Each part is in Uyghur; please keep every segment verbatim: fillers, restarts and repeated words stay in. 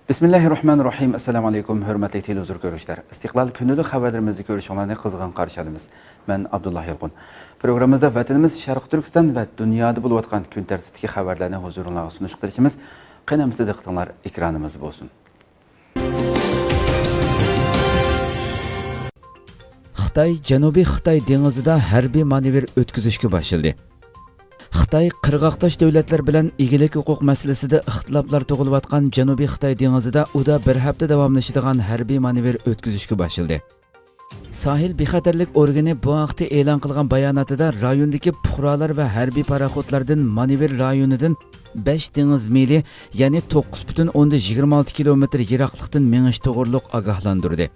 بىسمىللاھىررەھمانىررەھىم. ئەسسالامۇ ئەلەيكۇم، ھۆرمەتلىك تېلېۋىزور كۆرۈشلەر. ئىستىقلال كۈندىلىك خەۋەرلىرىمىزنى كۆرۈشۈڭلارنى قىزغىن قارشى ئالىمىز. مەن ئابدۇللا يالقۇن. پروگراممىمىزدا ۋەتىنىمىز شەرقىي تۈركىستان ۋە دۇنيادا بولۇۋاتقان كۈن تەرتىپتىكى خەۋەرلەرنى ھۇزۇرۇڭلارغا سۇنۇشقا تىرىشىمىز. قېنى ئەمىسە دىققىتىڭلار ئېكرانىمىزدا بولسۇن. خىتاي جەنۇبىي خىتاي دېڭىزىدا ھەربىي مانېۋىر ئۆتكۈزۈشكە باشلىدى. خىتاي قىرغاقداش دۆلەتلەر بىلەن ئىگىلىك ھوقۇق مەسىلىسىدە ئىختىلاپلار تۇغۇلۇۋاتقان جەنۇبىي خىتاي دېڭىزىدا ئۇدا بىر ھەپتە داۋاملىشىدىغان ھەربىي مانېۋىر ئۆتكۈزۈشكە باشلىدى. ساھىل بىخەتەرلىك ئورگىنى بۇ ھەقتە ئېلان قىلغان باياناتىدا رايوندىكى پۇقرالار ۋە ھەربىي پاراخوتلاردىن مانېۋىر رايونىدىن بەش دېڭىز مىلى، يەنى توققۇز پۈتۈن ئوندىن يىگىرمە ئالتە كىلومېتىر يىراقلىقتىن مېڭىش توغرۇلۇق ئاگاھلاندۇردى.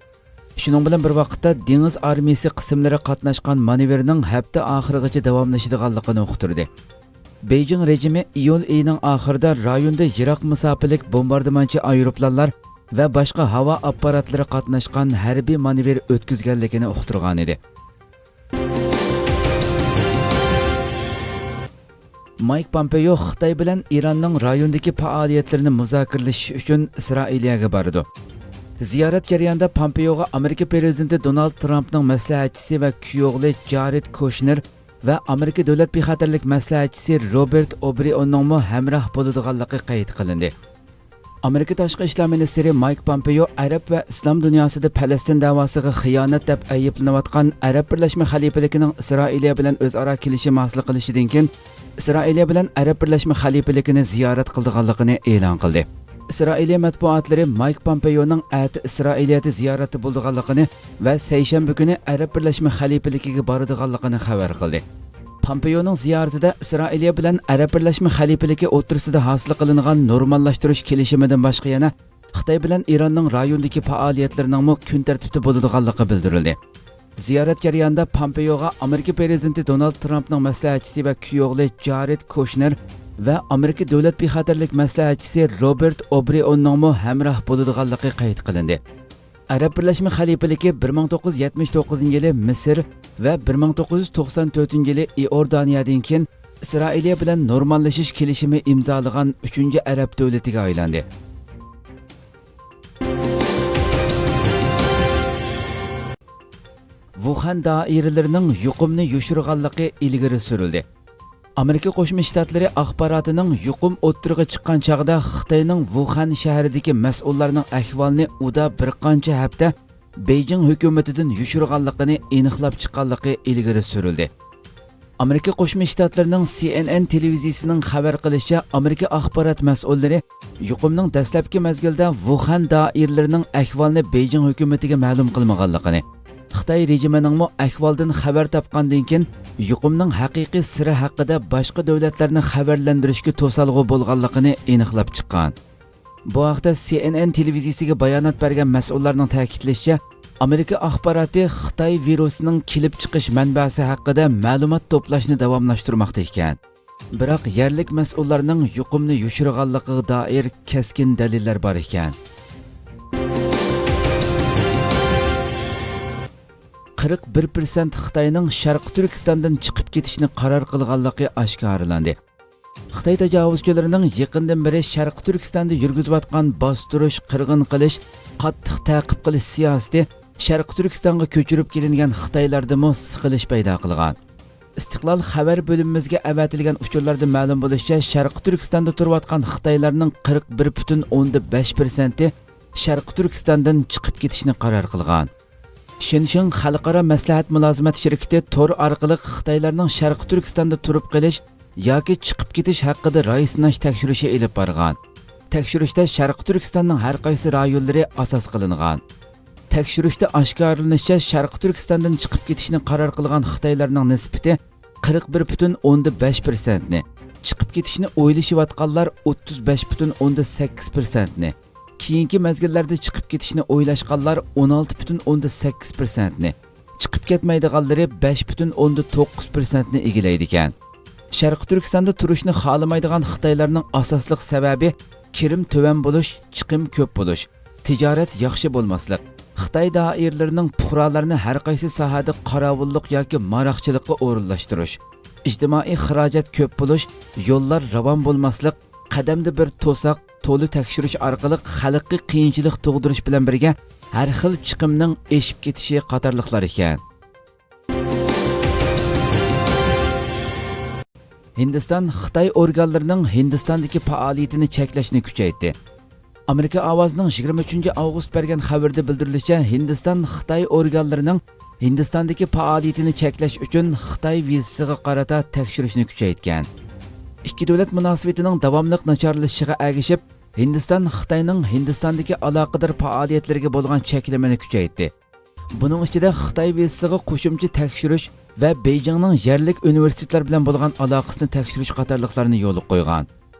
شۇنىڭ بىلەن بىر ۋاقىتتا، دېڭىز ئارمىيىسى قىسىملىرى قاتناشقان مانېۋىرنىڭ ھەپتە ئاخىرىغىچە داۋاملىشىدىغانلىقىنى ئۇقتۇردى. بېيجىڭ رېجىمى ئىيۇل ئېيىنىڭ ئاخىرىدا رايوندا يىراق مۇساپىلىك بومباردىمانچى ئايروپىلانلار ۋە باشقا ھاۋا ئاپپاراتلىرى قاتناشقان ھەربىي مانېۋىر ئۆتكۈزگەنلىكىنى ئۇقتۇرغانىدى. مايك پامپېيو خىتاي بىلەن ئىراننىڭ رايوندىكى پائالىيەتلىرىنى مۇزاكىرىلىشىش ئۈچۈن ئىسرائىلىيەگە بارىدۇ. زىيارەت جەريانىدا پامپېيوغا ئامېرىكا پىرېزىدېنتى دونالد ترامپنىڭ مەسلىھەتچىسى ۋە كۈيئوغلى جارېد كوشنېر ۋە ئامېرىكا دۆلەت بىخەتەرلىك مەسلىھەتچىسى روبېرت ئوبرىئوننىڭمۇ ھەمراھ بولىدىغانلىقى قەيت قىلىندى. ئامېرىكا تاشقى ئىشلار مىنىستىرى مايك پامپېيو ئەرەب ۋە ئىسلام دۇنياسىدا پەلەستىن دەۋاسىغا خىيانەت دەپ ئەيىبلىنىۋاتقان ئەرەب بىرلەشمە خەلىپىلىكىنىڭ ئىسرائىلىيە بىلەن ئۆزئارا كېلىشىم ھاسىل قىلىشىدىن كېيىن، ئىسرائىلىيە بىلەن ئەرەب بىرلەشمە خەلىپىلىكىنى زىيارەت قىلىدىغانلىقىنى ئېلان قىلدى. ئىسرائىلىيە مەتبۇئاتلىرى مايك پامپېيونىڭ ئەتە ئىسرائىلىيەدە زىيارەتتە بولىدىغانلىقىنى ۋە سەيشەنبە كۈنى ئەرەب بىرلەشمە خەلىپىلىكىگە بارىدىغانلىقىنى خەۋەر قىلدى. پامپېيونىڭ زىيارىتىدە ئىسرائىلىيە بىلەن ئەرەب بىرلەشمە خەلىپىلىكى ئوتتۇرىسىدا ھاسىل قىلىنغان نورماللاشتۇرۇش كېلىشىمىدىن باشقا يەنە خىتاي بىلەن ئىراننىڭ رايوندىكى پائالىيەتلىرىنىڭمۇ كۈن تەرتىپتە بولىدىغانلىقى بىلدۈرۈلدى. زىيارەت جەريانىدا پامپېيوغا ئامېرىكا پىرېزىدېنتى دونالد ترامپنىڭ مەسلىھەتچىسى ۋە كۈيئوغلى جارېد كوشنېر ۋە ئامېرىكا دۆلەت بىخەتەرلىك مەسلىھەتچىسى روبېرت ئوبرىئوننىڭمۇ ھەمراھ بولىدىغانلىقى قەيت قىلىندى. ئەرەب بىرلەشمە خەلىپىلىكى بىر مىڭ توققۇز يۈز يەتمىش توققۇزىنچى يىلى مىسىر ۋە بىر مىڭ توققۇز يۈز توقسان تۆتىنچى يىلى ئىئوردانىيەدىن كېيىن ئىسرائىلىيە بىلەن نورماللىشىش كېلىشىمى ئىمزالىغان ئۈچىنچى ئەرەب دۆلىتىگە ئايلاندى. ۋۇخەن دائىرىلىرىنىڭ يۇقۇمنى يوشۇرغانلىقى ئىلگىرى سۈرۈلدى. ئامېرىكا قوشما شتاتلىرى ئاخباراتىنىڭ يۇقۇم ئوتتۇرىغا چىققان چاغدا خىتاينىڭ ۋۇخەن شەھىرىدىكى مەسئۇللارنىڭ ئەھۋالىنى ئۇدا بىر قانچە ھەپتە بېيجىڭ ھۆكۈمىتىدىن يوشۇرغانلىقىنى ئېنىقلاپ چىققانلىقى ئىلگىرى سۈرۈلدى. ئامېرىكا قوشما شتاتلىرىنىڭ سى ئېن ئېن تېلېۋىزىيىسىنىڭ خەۋەر قىلىشىچە، ئامېرىكا ئاخبارات مەسئۇللىرى يۇقۇمنىڭ دەسلەپكى مەزگىلدە ۋۇخەن دائىرىلىرىنىڭ ئەھۋالىنى بېيجىڭ ھۆكۈمىتىگە مەلۇم قىلمىغانلىقىنى، خىتاي رېجىمىنىڭمۇ ئەھۋالدىن خەۋەر تاپقاندىن كېيىن، يۇقۇمنىڭ ھەقىقىي سىرى ھەققىدە باشقا دۆلەتلەرنى خەۋەرلەندۈرۈشكە توسالغۇ بولغانلىقىنى ئېنىقلاپ چىققان. بۇ ھەقتە سى ئېن ئېن تېلېۋىزىيىسىگە بايانات بەرگەن مەسئۇللارنىڭ تەكىتلىشىچە، ئامېرىكا ئاخباراتى خىتاي ۋىرۇسىنىڭ كېلىپ چىقىش مەنبەسى ھەققىدە مەلۇمات توپلاشنى داۋاملاشتۇرماقتا ئىكەن. بىراق يەرلىك مەسئۇللارنىڭ يۇقۇمنى يوشۇرغانلىقىغا دائىر كەسكىن دەلىللەر بار ئىكەن. قىرىق بىر پىرسەنت خىتاينىڭ شەرقىي تۈركىستاندىن چىقىپ كېتىشنى قارار قىلغانلىقى ئاشكارىلاندى. خىتاي تاجاۋۇزچىلىرىنىڭ يېقىندىن بېرى شەرقىي تۈركىستاندا يۈرگۈزۈۋاتقان باستۇرۇش، قىرغىن قىلىش، قاتتىق تەقىب قىلىش سىياسىتى شەرقىي تۈركىستانغا كۆچۈرۈپ كېلىنگەن خىتايلاردىمۇ سىقىلىش پەيدا قىلغان. ئىستىقلال خەۋەر بۆلۈمىمىزگە ئەۋەتىلگەن ئۇچۇرلاردا مەلۇم بولۇشىچە، شەرقىي تۈركىستاندا تۇرۇۋاتقان خىتايلارنىڭ قىرىق بىر پۈتۈن ئوندىن بەش پىرسەنتى شەرقىي تۈركىستاندىن چىقىپ كېتىشنى قارار قىلغان. شىنشىڭ خەلقئارا مەسلىھەت مۇلازىمەت شىركىتى تور ئارقىلىق خىتايلارنىڭ شەرقىي تۈركىستاندا تۇرۇپ قېلىش ياكى چىقىپ كېتىش ھەققىدە راي سىناش تەكشۈرۈشى ئېلىپ بارغان. تەكشۈرۈشتە شەرقىي تۈركىستاننىڭ ھەر قايسى رايونلىرى ئاساس قىلىنغان. تەكشۈرۈشتە ئاشكارىلىنىشىچە، شەرقىي تۈركىستاندىن چىقىپ كېتىشنى قارار قىلغان خىتايلارنىڭ نىسبىتى قىرىق بىر پۈتۈن ئوندىن بەش پىرسەنتنى، چىقىپ كېتىشنى ئويلىشىۋاتقانلار ئوتتۇز بەش پۈتۈن ئوندىن سەككىز پىرسەنتنى، كېيىنكى مەزگىللەردە چىقىپ كېتىشنى ئويلاشقانلار ئون ئالتە پۈتۈن ئوندىن سەككىز پىرسەنتنى، چىقىپ كەتمەيدىغانلىرى بەش پۈتۈن ئوندىن توققۇز پىرسەنتنى ئىگىلەيدىكەن. شەرقىي تۈركىستاندا تۇرۇشنى خالىمايدىغان خىتايلارنىڭ ئاساسلىق سەۋەبى كىرىم تۆۋەن بولۇش، چىقىم كۆپ بولۇش، تىجارەت ياخشى بولماسلىق، خىتاي دائىرىلىرىنىڭ پۇقرالارنى ھەر قايسى ساھەدە قاراۋۇللۇق ياكى ماراقچىلىققا ئورۇنلاشتۇرۇش، ئىجتىمائىي خىراجەت كۆپ بولۇش، يوللار راۋان بولماسلىق، قەدەمدە بىر توساق، تولا تەكشۈرۈش ئارقىلىق خەلققە قىيىنچىلىق تۇغدۇرۇش بىلەن بىرگە، ھەر خىل چىقىمنىڭ ئېشىپ كېتىشى قاتارلىقلار ئىكەن. ھىندىستان خىتاي ئورگانلىرىنىڭ ھىندىستاندىكى پائالىيىتىنى چەكلەشنى كۈچەيتتى. ئامېرىكا ئاۋازىنىڭ يىگىرمە ئۈچىنچى ئاۋغۇست بەرگەن خەۋىرىدە بىلدۈرۈلۈشىچە، ھىندىستان خىتاي ئورگانلىرىنىڭ ھىندىستاندىكى پائالىيىتىنى چەكلەش ئۈچۈن خىتاي ۋىزىسىغا قارىتا تەكشۈرۈشنى كۈچەيتكەن. ئىككى دۆلەت مۇناسىۋىتىنىڭ داۋاملىق ناچارلىشىشىغا ئەگىشىپ، ھىندىستان خىتاينىڭ ھىندىستاندىكى ئالاقىدار پائالىيەتلىرىگە بولغان چەكلىمىنى كۈچەيتتى. بۇنىڭ ئىچىدە خىتاي ۋىزىسىغا قوشۇمچە تەكشۈرۈش ۋە بېيجىڭنىڭ يەرلىك ئۇنىۋېرسىتېتلار بىلەن بولغان ئالاقىسىنى تەكشۈرۈش قاتارلىقلارنى يولغا قويغان.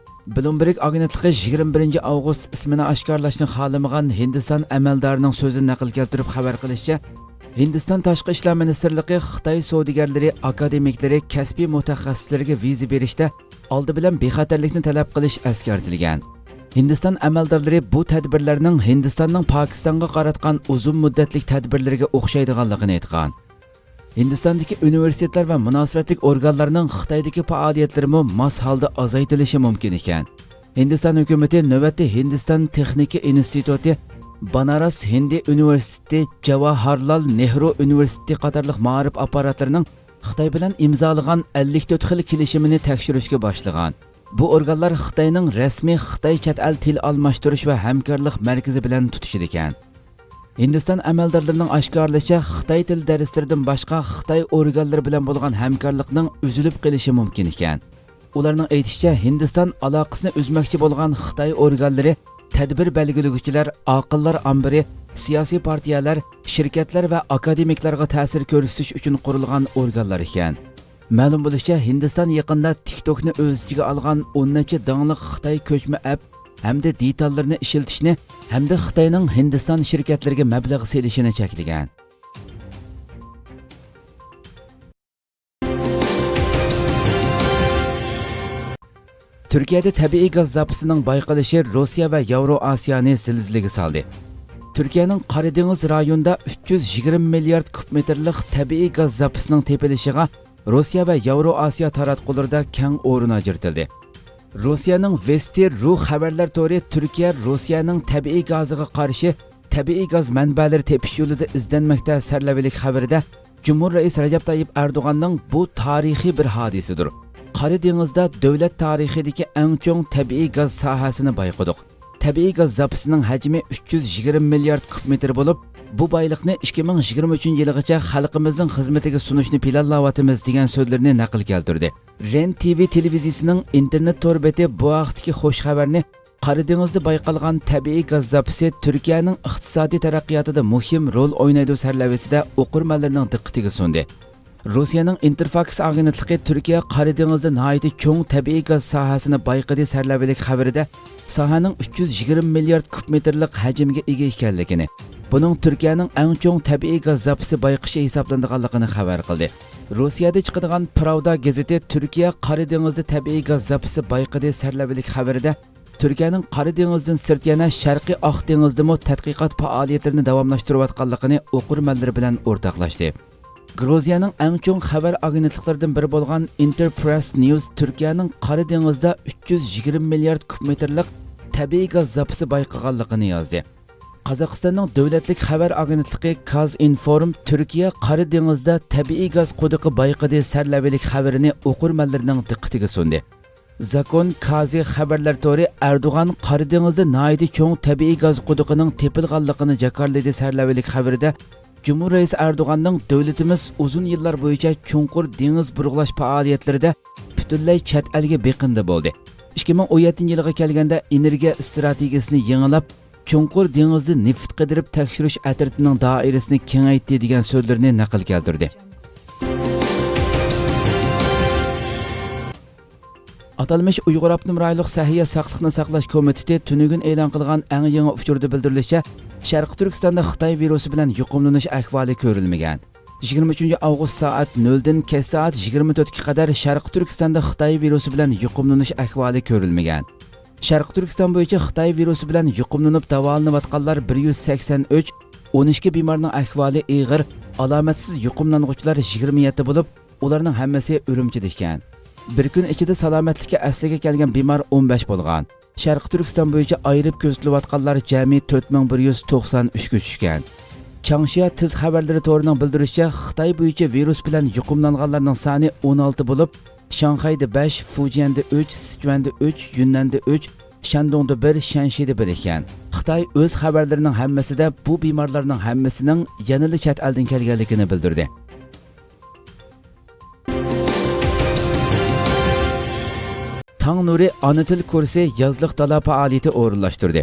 بلومبېرگ ئاگېنتلىقى يىگىرمە بىرىنچى ئاۋغۇست ئىسمىنى ئاشكارىلاشنى خالىمىغان ھىندىستان ئەمەلدارىنىڭ سۆزىدىن نەقىل كەلتۈرۈپ خەۋەر قىلىشىچە، ھىندىستان تاشقى ئىشلار مىنىستىرلىقى خىتاي سودىگەرلىرى، ئاكادېمىكلىرى، كەسپىي مۇتەخەسسىسلىرىگە ۋىزا بېرىشتە ئالدى بىلەن بىخەتەرلىكنى تەلەپ قىلىش ئەسكەرتىلگەن. ھىندىستان ئەمەلدارلىرى بۇ تەدبىرلەرنىڭ ھىندىستاننىڭ پاكىستانغا قاراتقان ئۇزۇن مۇددەتلىك تەدبىرلىرىگە ئوخشايدىغانلىقىنى ئېيتقان. ھىندىستاندىكى ئۇنىۋېرسىتېتلار ۋە مۇناسىۋەتلىك ئورگانلارنىڭ خىتايدىكى پائالىيەتلىرىمۇ ماس ھالدا ئازايتىلىشى مۇمكىن ئىكەن. ھىندىستان ھۆكۈمىتى نۆۋەتتە ھىندىستان تېخنىكا ئىنستىتۇتى، باناراس ھىندى ئۇنىۋېرسىتېتى، جاۋاھارلال نېھرۇ ئۇنىۋېرسىتېتى قاتارلىق مائارىپ ئاپپاراتلىرىنىڭ خىتاي بىلەن ئىمزالىغان ئەللىك تۆت خىل كېلىشىمىنى تەكشۈرۈشكە باشلىغان. بۇ ئورگانلار خىتاينىڭ رەسمىي خىتاي چەت ئەل تىل ئالماشتۇرۇش ۋە ھەمكارلىق مەركىزى بىلەن تۇتىشىدىكەن. ھىندىستان ئەمەلدارلىرىنىڭ ئاشكارىلىشىچە، خىتاي تىل دەرسلىرىدىن باشقا خىتاي ئورگانلىرى بىلەن بولغان ھەمكارلىقنىڭ ئۈزۈلۈپ قېلىشى مۇمكىن ئىكەن. ئۇلارنىڭ ئېيتىشىچە، ھىندىستان ئالاقىسىنى ئۈزمەكچى بولغان خىتاي ئورگانلىرى تەدبىر بەلگىلىگۈچىلەر، ئاقىللار ئامبىرى، سىياسىي پارتىيەلەر، شىركەتلەر ۋە ئاكادېمىكلارغا تەسىر كۆرسىتىش ئۈچۈن قۇرۇلغان ئورگانلار ئىكەن. مەلۇم بولۇشىچە، ھىندىستان يېقىندا تىك توكنى ئۆز ئىچىگە ئالغان ئون نەچچە داڭلىق خىتاي كۆچمە ئەپ ھەمدە دېتاللىرىنى ئىشلىتىشنى ھەمدە خىتاينىڭ ھىندىستان شىركەتلىرىگە مەبلەغ سېلىشىنى چەكلىگەن. تۈركىيەدە تەبىئىي گاز زاپىسىنىڭ بايقىلىشى روسىيە ۋە ياۋرو ئاسىيانى زىلزىلىگە سالدى. تۈركىيەنىڭ قارا دېڭىز رايونىدا ئۈچ يۈز يىگىرمە مىليارد كۇب مېتىرلىق تەبىئىي گاز زاپىسىنىڭ تېپىلىشىغا روسىيە ۋە ياۋرو ئاسىيا تاراتقۇلىرىدا كەڭ ئورۇن ئاجرىتىلدى. روسىيەنىڭ ۋېستى رۇ خەۋەرلەر تورى تۈركىيە روسىيەنىڭ تەبىئىي گازىغا قارشى تەبىئىي گاز مەنبەلىرى تېپىش يولىدا ئىزدەنمەكتە سەرلەۋھىلىك خەۋىرىدە، جۇمھۇر رەئىس رەجەپ تايىپ ئەردوغاننىڭ بۇ تارىخىي بىر ھادىسىدۇر. قارا دېڭىزدا دۆلەت تارىخىدىكى ئەڭ چوڭ تەبىئىي گاز ساھەسىنى بايقىدۇق. تەبىئىي گاز زاپىسىنىڭ ھەجمى ئۈچ يۈز يىگىرمە مىليارد كۇب مېتىر بولۇپ، بۇ بايلىقنى ئىككى مىڭ يىگىرمە ئۈچىنچى يىلىغىچە خەلقىمىزنىڭ خىزمىتىگە سۇنۇشنى پىلانلاۋاتىمىز، دېگەن سۆزلىرىنى نەقىل كەلتۈردى. رېن تىۋى تېلېۋىزىيىسىنىڭ ئىنتېرنېت تور بېتى بۇ ھەقتىكى خۇش خەۋەرنى قارا دېڭىزدا بايقالغان تەبىئىي گاز زاپىسى تۈركىيەنىڭ ئىقتىسادىي تەرەققىياتىدا مۇھىم رول ئوينايدۇ سەرلەۋھىسىدە ئوقۇرمەنلىرىنىڭ دىققىتىگە سۇندى. روسىيەنىڭ ئىنتېرفاكس ئاگېنتلىقى تۈركىيە قارا دېڭىزدا ناھايىتى چوڭ تەبىئىي گاز ساھەسىنى بايقىدى سەرلەۋھىلىك خەۋىرىدە ساھەنىڭ ئۈچ يۈز يىگىرمە مىليارد كۇب مېتىرلىق ھەجىمگە ئىگە ئىكەنلىكىنى، بۇنىڭ تۈركىيەنىڭ ئەڭ چوڭ تەبىئىي گاز زاپىسى بايقىشى ھېسابلىنىدىغانلىقىنى خەۋەر قىلدى. روسىيەدە چىقىدىغان پراۋدا گېزىتى تۈركىيە قارا دېڭىزدا تەبىئىي گاز زاپىسى بايقىدى سەرلەۋھىلىك خەۋىرىدە تۈركىيەنىڭ قارا دېڭىزدىن سىرت يەنە شەرقىي ئاق دېڭىزدىمۇ تەتقىقات پائالىيەتلىرىنى داۋاملاشتۇرۇۋاتقانلىقىنى ئوقۇرمەنلىرى بىلەن ئورتاقلاشتى. گروزىيەنىڭ ئەڭ چوڭ خەۋەر ئاگېنتلىقلىرىدىن بىرى بولغان ئىنتېرپرېس نيۇز تۈركىيەنىڭ قارا دېڭىزدا ئۈچ يۈز يىگىرمە مىليارد كۇب مېتىرلىق تەبىئىي گاز زاپىسى بايقىغانلىقىنى يازدى. قازاقىستاننىڭ دۆلەتلىك خەۋەر ئاگېنتلىقى كازىنفورم تۈركىيە قارا دېڭىزدا تەبىئىي گاز قۇدۇقى بايقىدى سەرلەۋھىلىك خەۋىرىنى ئوقۇرمەنلىرىنىڭ دىققىتىگە سۇندى. زاكون كازى خەۋەرلەر تورى ئەردوغان قارا دېڭىزدا ناھايىتى چوڭ تەبىئىي گاز قۇدۇقىنىڭ تېپىلغانلىقىنى جاكارلىدى سەرلەۋھىلىك خەۋىرىدە، جۇمھۇر رەئىسى ئەردوغاننىڭ دۆلىتىمىز ئۇزۇن يىللار بويىچە چوڭقۇر دېڭىز بۇرغىلاش پائالىيەتلىرىدە پۈتۈنلەي چەت ئەلگە بېقىندى بولدى. ئىككى مىڭ ئون يەتتىنچى يىلغا كەلگەندە ئېنېرگىيە ئىستراتېگىيىسىنى يېڭىلاپ، چوڭقۇر دېڭىزدا نېفىت قىدىرىپ تەكشۈرۈش ئەترىتىنىڭ دائىرىسىنى كېڭەيتتى، دېگەن سۆزلىرىنى نەقىل كەلتۈردى. ئاتالمىش ئۇيغۇر ئاپتونوم رايونلۇق سەھىيە ساقلىقنى ساقلاش كومىتېتى تۈنۈگۈن ئېلان قىلغان ئەڭ يېڭى ئۇچۇردا بىلدۈرۈلۈشىچە، شەرقىي تۈركىستاندا خىتاي ۋىرۇسى بىلەن يۇقۇملىنىش ئەھۋالى كۆرۈلمىگەن. يىگىرمە ئۈچىنچى ئاۋغۇست سائەت نۆلدىن كەچ سائەت يىگىرمە تۆتكە قەدەر شەرقىي تۈركىستاندا خىتاي ۋىرۇسى بىلەن يۇقۇملىنىش ئەھۋالى كۆرۈلمىگەن. شەرقىي تۈركىستان بويىچە خىتاي ۋىرۇسى بىلەن يۇقۇملىنىپ داۋالىنىۋاتقانلار بىر يۈز سەكسەن ئۈچ، ئون ئىككى بىمارنىڭ ئەھۋالى ئېغىر، ئالامەتسىز يۇقۇملانغۇچىلار يىگىرمە يەتتە بولۇپ، ئۇلارنىڭ ھەممىسى ئۈرۈمچىدە ئىكەن. بىر كۈن ئىچىدە سالامەتلىككە ئەسلىگە كەلگەن بىمار ئون بەش بولغان. شەرقىي تۈركىستان بويىچە ئايرىپ كۆزىتىلىۋاتقانلار جەمئىي تۆت مىڭ بىر يۈز توقسان ئۈچكە چۈشكەن. چاڭشيا تېز خەۋەرلىرى تورىنىڭ بىلدۈرۈشىچە، خىتاي بويىچە ۋىرۇس بىلەن يۇقۇملانغانلارنىڭ سانى ئون ئالتە بولۇپ، شاڭخەيدە بەش، فۇجيەندە ئۈچ، سىچۈەندە ئۈچ، يۈننەندە ئۈچ، شەندۇڭدا بىر، شەنشىدە بىر ئىكەن. خىتاي ئۆز خەۋەرلىرىنىڭ ھەممىسىدە بۇ بىمارلارنىڭ ھەممىسىنىڭ يەنىلا چەت ئەلدىن كەلگەنلىكىنى بىلدۈردى. تاڭ نۇرى ئانا تىل كۇرسى يازلىق دالا پائالىيىتى ئورۇنلاشتۇردى.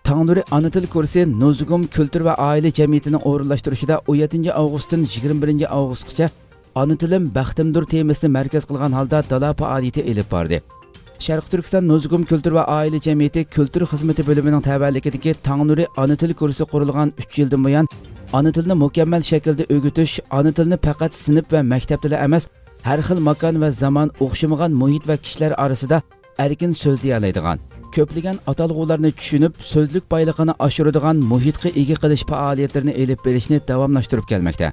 تاڭ نۇرى ئانا تىل كۇرسى نۇزۇگۇم كۈلتۈر ۋە ئائىلە جەمئىيىتىنىڭ ئورۇنلاشتۇرۇشىدا ئون يەتتىنچى ئاۋغۇستتىن يىگىرمە بىرىنچى ئاۋغۇستقىچە ئانا تىلىم، بەختىمدۇر تېمىسىنى مەركەز قىلغان ھالدا دالا پائالىيىتى ئېلىپ باردى. شەرقىي تۈركىستان نۇزۇگۇم كۈلتۈر ۋە ئائىلە جەمئىيىتى كۈلتۈر خىزمىتى بۆلۈمىنىڭ تەۋەلىكىدىكى تاڭ نۇرى ئانا تىل كۇرسى قۇرۇلغان ئۈچ يىلدىن بۇيان، ئانا تىلنى مۇكەممەل شەكىلدە ئۆگىتىش، ئانا تىلنى پەقەت سىنىپ ۋە مەكتەپتىلا ئەمەس، ھەر خىل ماكان ۋە زامان، ئوخشىمىغان مۇھىت ۋە كىشىلەر ئارىسىدا ئەركىن سۆزلىيەلەيدىغان، كۆپلىگەن ئاتالغۇلارنى چۈشىنىپ، سۆزلۈك بايلىقىنى ئاشۇرىدىغان مۇھىتقا ئىگە قىلىش پائالىيەتلىرىنى ئېلىپ بېرىشنى داۋاملاشتۇرۇپ كەلمەكتە.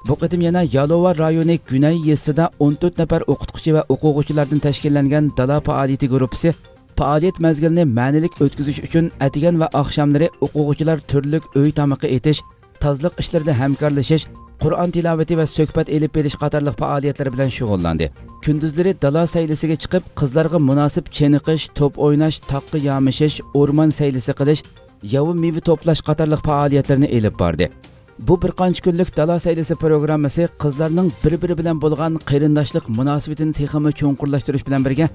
بۇ قېتىم يەنە يالوۋا رايونى گۈنەي يېزىسىدا ئون تۆت نەپەر ئوقۇتقۇچى ۋە ئوقۇغۇچىلاردىن تەشكىللەنگەن دالا پائالىيىتى گۇرۇپپىسى پائالىيەت مەزگىلىنى مەنىلىك ئۆتكۈزۈش ئۈچۈن ئەتىگەن ۋە ئاخشاملىرى ئوقۇغۇچىلار تۈرلۈك ئۆي تامىقى ئېتىش، تازىلىق ئىشلىرىدا ھەمكارلىشىش، قۇرئان تىلاۋىتى ۋە سۆھبەت ئېلىپ بېرىش قاتارلىق پائالىيەتلەر بىلەن شۇغۇللاندى. كۈندۈزلىرى دالا سەيلىسىگە چىقىپ، قىزلارغا مۇناسىپ چېنىقىش، توپ ئويناش، تاغقا يامىشىش، ئورمان سەيلىسى قىلىش، ياۋا مېۋە توپلاش قاتارلىق پائالىيەتلەرنى ئېلىپ باردى. بۇ بىر قانچە كۈنلۈك دالا سەيلىسى پروگراممىسى قىزلارنىڭ بىر-بىرى بىلەن بولغان قېرىنداشلىق مۇناسىۋىتىنى تېخىمۇ چوڭقۇرلاشتۇرۇش بىلەن بىرگە،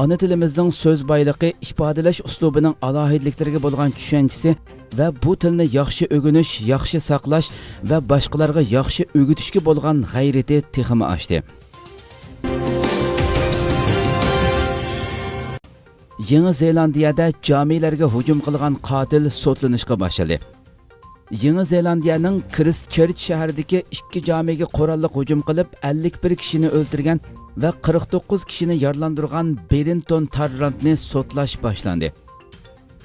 ئانا تىلىمىزنىڭ سۆز بايلىقى، ئىپادىلەش ئۇسلۇبىنىڭ ئالاھىدىلىكلىرىگە بولغان چۈشەنچىسى ۋە بۇ تىلنى ياخشى ئۆگىنىش، ياخشى ساقلاش ۋە باشقىلارغا ياخشى ئۆگىتىشكە بولغان غەيرىتى تېخىمۇ ئاشتى. يېڭى زېلاندىيەدە جامىلەرگە ھۇجۇم قىلغان قاتىل سوتلىنىشقا باشلىدى. يېڭى زېلاندىيەنىڭ كىرىستچېرچ شەھىرىدىكى ئىككى جامىگە قوراللىق ھۇجۇم قىلىپ، ئەللىك بىر كىشىنى ئۆلتۈرگەن ۋە قىرىق توققۇز كىشىنى يارىلاندۇرغان بېرىنتون تاررانتنى سوتلاش باشلاندى.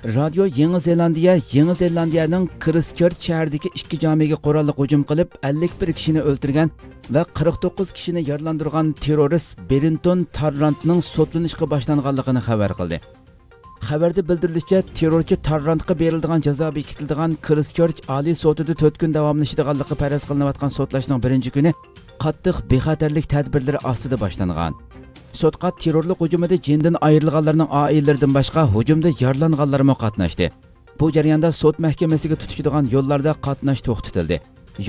رادىيو يېڭى زېلاندىيە يېڭى زېلاندىيەنىڭ كىرىستچېرچ شەھىرىدىكى ئىككى جامىگە قوراللىق ھۇجۇم قىلىپ، ئەللىك بىر كىشىنى ئۆلتۈرگەن ۋە قىرىق توققۇز كىشىنى يارىلاندۇرغان تېررورىست بېرىنتون تاررانتنىڭ سوتلىنىشقا باشلانغانلىقىنى خەۋەر قىلدى. خەۋەردە بىلدۈرۈلۈشىچە، تېررورچى تاررانتقا بېرىلىدىغان جازا بېكىتىلىدىغان كىرىستچېرچ ئالىي سوتىدا تۆت كۈن داۋاملىشىدىغانلىقى پەرەز قىلىنىۋاتقان سوتلاشنىڭ بىرىنچى كۈنى قاتتىق بىخەتەرلىك تەدبىرلىرى ئاستىدا باشلانغان. سوتقا تېررورلۇق ھۇجۇمىدا جېنىدىن ئايرىلغانلارنىڭ ئائىلىلىرىدىن باشقا، ھۇجۇمدا يارىلانغانلارمۇ قاتناشتى. بۇ جەرياندا سوت مەھكىمىسىگە تۇتىشىدىغان يوللاردا قاتناش توختىتىلدى.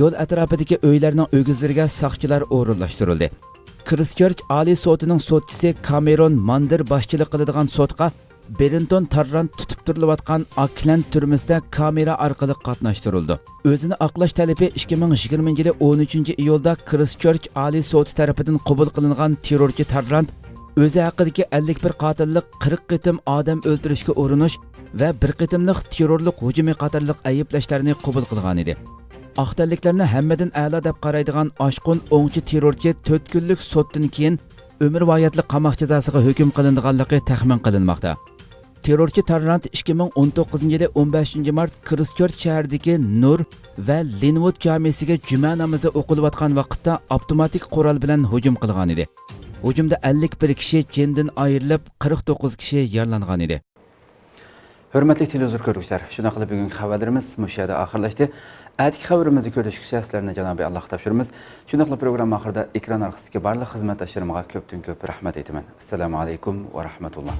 يول ئەتراپىدىكى ئۆيلەرنىڭ ئۆگزىلىرىگە ساقچىلار ئورۇنلاشتۇرۇلدى. كىرىستچېرچ ئالىي سوتىنىڭ سوتچىسى كامېرون ماندېر باشچىلىق قىلىدىغان سوتقا بېرىنتون تاررانت تۇتۇپ تۇرۇلۇۋاتقان ئاكلەند تۈرمىسىدە كامېرا ئارقىلىق قاتناشتۇرۇلىدۇ. ئۆزىنى ئاقلاش تەلىپى ئىككى مىڭ يىگىرمىنچى يىلى ئون ئۈچىنچى ئىيۇلدا كىرىستچېرچ ئالىي سوتى تەرىپىدىن قوبۇل قىلىنغان تېررورچى تاررانت ئۆزى ھەققىدىكى ئەللىك بىر قاتىللىق، قىرىق قېتىم ئادەم ئۆلتۈرۈشكە ئۇرۇنۇش ۋە بىر قېتىملىق تېررورلۇق ھۇجۇمى قاتارلىق ئەيىبلەشلەرنى قوبۇل قىلغانىدى. ئاق تەنلىكلەرنى ھەممىدىن ئەلا دەپ قارايدىغان ئاشقۇن ئوڭچى تېررورچى تۆت كۈنلۈك سوتتىن كېيىن ئۆمۈرۋايەتلىك قاماق جازاسىغا ھۆكۈم قىلىنىدىغانلىقى تەخمىن قىلىنماقتا. تېررورچى تاررانت ئىككى مىڭ ئون توققۇزىنچى يىلى ئون بەشىنچى مارت كىرىستچېرچ شەھىرىدىكى نۇر ۋە لىنۋۇد جامىسىگە جۈمە نامىزى ئوقۇلۇۋاتقان ۋاقىتتا ئاپتوماتىك قورال بىلەن ھۇجۇم قىلغانىدى. ھۇجۇمدا ئەللىك بىر كىشى جېنىدىن ئايرىلىپ، قىرىق توققۇز كىشى يارىلانغانىدى. ھۆرمەتلىك تېلېۋىزور كۆرگۈچىلەر، شۇنداقلا بۈگۈنكى خەۋەرلىرىمىز مۇشۇ يەردە ئاخىرلاشتى. ئەتىكى خەۋىرىمىزدە كۆرۈشكىچە سىلەرنى جانابى ئاللاغا تاپشۇرىمىز. شۇنداقلا پروگرامما ئاخىرىدا ئېكران ئارقىسىدىكى بارلىق خىزمەتداشلىرىمغا كۆپتىن كۆپ رەھمەت ئېيتىمەن. ئەسسالامۇ ئەلەيكۇم ۋە رەھمەتۇللا.